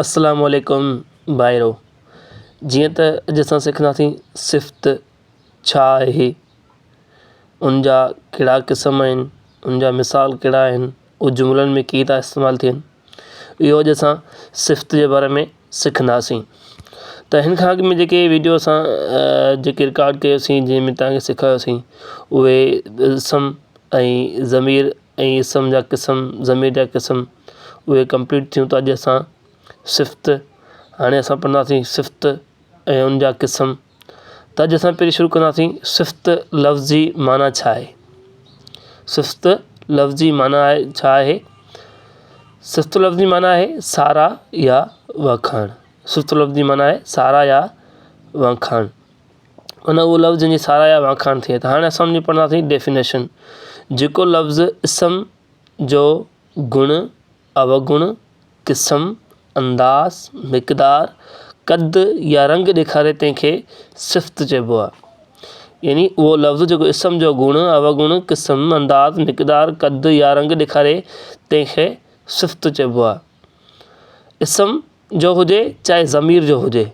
السلام عليڪم ڀائرو جيئن ته اڄ اسان سکنداسين صفت ڇا آهي ان جا ڪهڙا قسم آهن ان جا مثال ڪهڙا آهن اهي جملن ۾ ڪيئن ٿا استعمال ٿين اهو اڄ اسان صفت جي باري ۾ سکنداسين ته هن کان اڳ ۾ جيڪي وڊيو اسان جيڪي رڪارڊ ڪيوسين جنهن ۾ توهان کي سيکاريوسين اهي اسم ۽ ضمير ۽ اسم جا قسم ضمير جا قسم اهي ڪمپليٽ ٿيون ته اڄ اسان صفت هاڻي اسان پڙهنداسين صفت ۽ ان جا قسم ته اڄ اسان پهرين شروع ڪنداسين صفت لفظ جي معنيٰ ڇا آهي صفت لفظ جي معنيٰ آهي ڇا آهي صفت لفظ جي معنيٰ آهي ساراهه يا واکاڻ صفت لفظ جي معنيٰ آهي ساراهه يا واکاڻ ان اهو لفظ جنهن جي ساراهه يا واکاڻ ٿئي ته هاڻي اسان ان جي پڙهنداسين ڊيفينيشن جيڪو لفظ اسم جو گڻ اوگڻ قسم انداز مقدار قد يا رنگ ڏيکاري تنهن کي صفت چئبو آهي يعني اهو لفظ جيڪو اسم جو گڻ اوگڻ قسم انداز مقدار قد يا رنگ ڏيکاري تنهن کي صفت چئبو آهي اسم جو هجي چاهي ضمير جو هجي،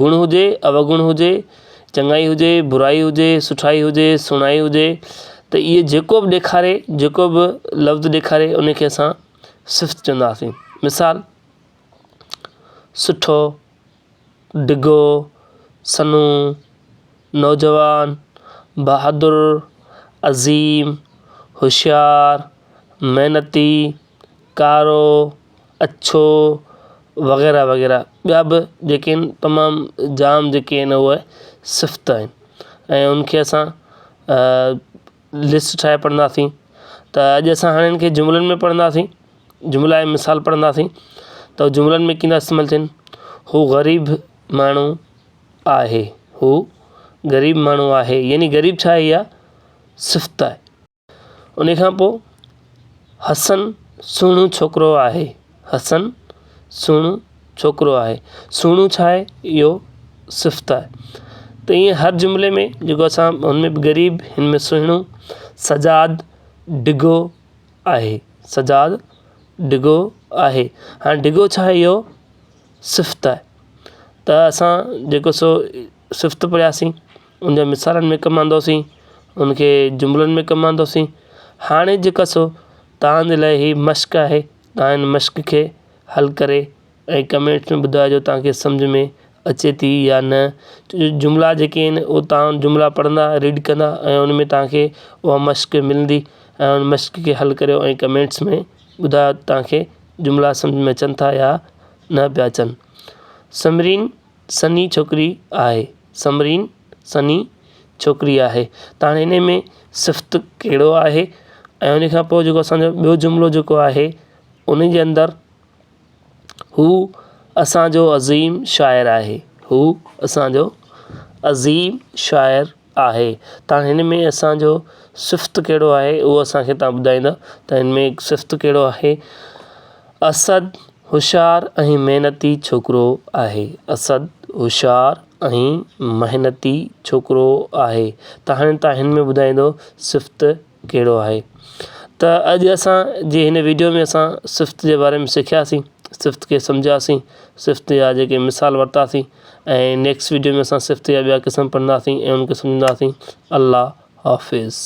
گڻ هجي اوگڻ هجي، چڱائي هجي برائي هجي، سٺائي هجي سهڻائي هجي ته اهي جيڪو به ڏيکاري جيڪو به لفظ ڏيکاري ان کي اسان صفت چونداسين مثال سٺو، ڊگهو، سنهو، نوجوان، بهادر، عظيم، هوشيار، محنتي، ڪارو، اڇو وغيره وغيره ٻيا به جيڪي آهن تمام جام جيڪي آهن اهي صفت آهن ۽ ان کي اسان لسٽ ٺاهي پڙهنداسين ته اڄ اسان هاڻي ان کي جملن ۾ پڙهنداسين جملا ۽ مثال پڙهنداسين ته جملن ۾ ڪيئن ٿا استعمال ٿين هو غريب ماڻهو آهي هو غريب ماڻهو آهي يعني غريب ڇا آهي اها صفت آهي. ان کان پوء حسن سهڻو ڇوڪرو آهي حسن سهڻو ڇوڪرو آهي سهڻو ڇا آهي اهو صفت آهي ته ائين هر جملي ۾ جيڪو اسان هن ۾ به غريب هن ۾ سهڻو سجاد ڊگهو آهي سجاد ڊگهو آهي هاڻي ڊگهو ڇا آهي اهو صفت آهي ته اسان جيڪو سو صفت پڙهياسين ان جا مثالن ۾ ڪم آندوسين ان کي جملن ۾ ڪم آندوسين هاڻي جيڪا سو توهان جي لاءِ هي مشق آهي توهان هن مشق کي حل ڪري ۽ ڪمينٽس ۾ ٻڌائجو توهان کي سمجهه ۾ اچي ٿي يا نه جملا جيڪي آهن اهي توهان جملا پڙهندا ريڊ ڪندا ۽ ان ۾ توهان کي اها مشق ملندي ۽ ان مشق کي حل ڪريو ۽ ڪمينٽس ۾ ٻڌايو توهان کي جملا سمجهه ۾ اچن ٿا يا نه پيا اچن ثمرين سنهي ڇوڪري آهي. ثمرين سنهي ڇوڪري آهي. ته هاڻي انهي ۾ صفت ڪهڙو آهي ۽ ان کان پوءِ جيڪو اسان جو ٻيو جملو جيڪو آهي ان جي اندر هو اسان جو عظيم شاعر آهي. هو اسان جو عظيم شاعر آهي. ته هاڻي هن ۾ اسان جو صفت ڪهڙو آهي اهو اسان کي توهان ٻڌائيندا ته هن ۾ صفت ڪهڙو آهي. اسد هوشيار ۽ محنتي ڇوڪرو آهي. اسد هوشيار ۽ محنتي ڇوڪرو آهي. ته هاڻي توهان هن ۾ ٻڌائيندو صفت ڪهڙو آهي. ته اڄ اسان جي هن ويڊيو ۾ اسان صفت جي باري ۾ سکياسين صفت کي سمجهياسين صفت جا جيڪي مثال ورتاسين ۽ نيڪسٽ ويڊيو ۾ اسان صفت جا ٻيا قسم پڙهنداسين ۽ ان کي سمجهنداسين الله حافظ.